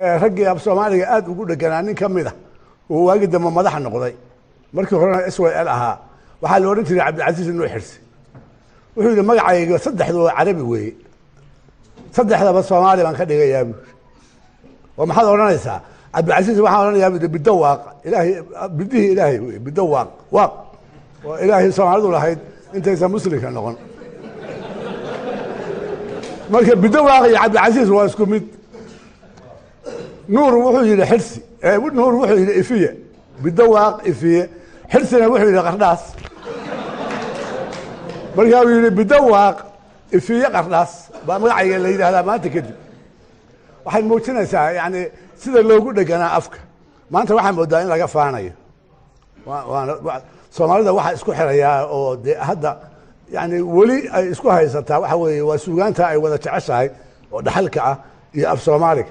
Raggii af Soomaaliga aada ugu dheganaa nin ka mid a oo waagi dambe madaxa noqday, markii horena SYL ahaa, waxaa la odhan jiray Cabdilcasiis Nuux Xirsi. Wuxuu yidhi: "Magacayga saddexdu waa Carabi weeye, saddexdaba Soomaali baan ka dhigayaa," buu yidhi. "Oo maxaad odhanaysaa, Cabdilcasiis?" "Waxaan odhanayaa," buu, "Biddo Waaq, Ilaahay bidihii Ilaahay wey. Biddo Waaq, Waaq oo Ilaahay Soomaalidu lahayd intaysan Muslimka noqon." Marka Biddo Waaq iyo Cabdilcasiis waa isku mid. Nuur wuxuu yidhi Xirsi, Nuur wuxuu yidhi Ifiye, Biddo Waaq, Ifiye. Xirsina wuxuu yidhi Qardhaas. Markaa uu yidhi: "Biddo Waaq, Ifiye, Qardhaas baa magacayga la yidhahdaa maanta kadib." Waxay muujinaysaa yani sida loogu dheganaa afka. Maanta waxaa moodaa in laga faanayo. Waana Soomaalida waxaa isku xirayaa oo dee hadda yani weli ay isku haysataa waxa weeye waa suugaanta ay wada jeceshahay oo dhaxalka ah iyo af Soomaaliga.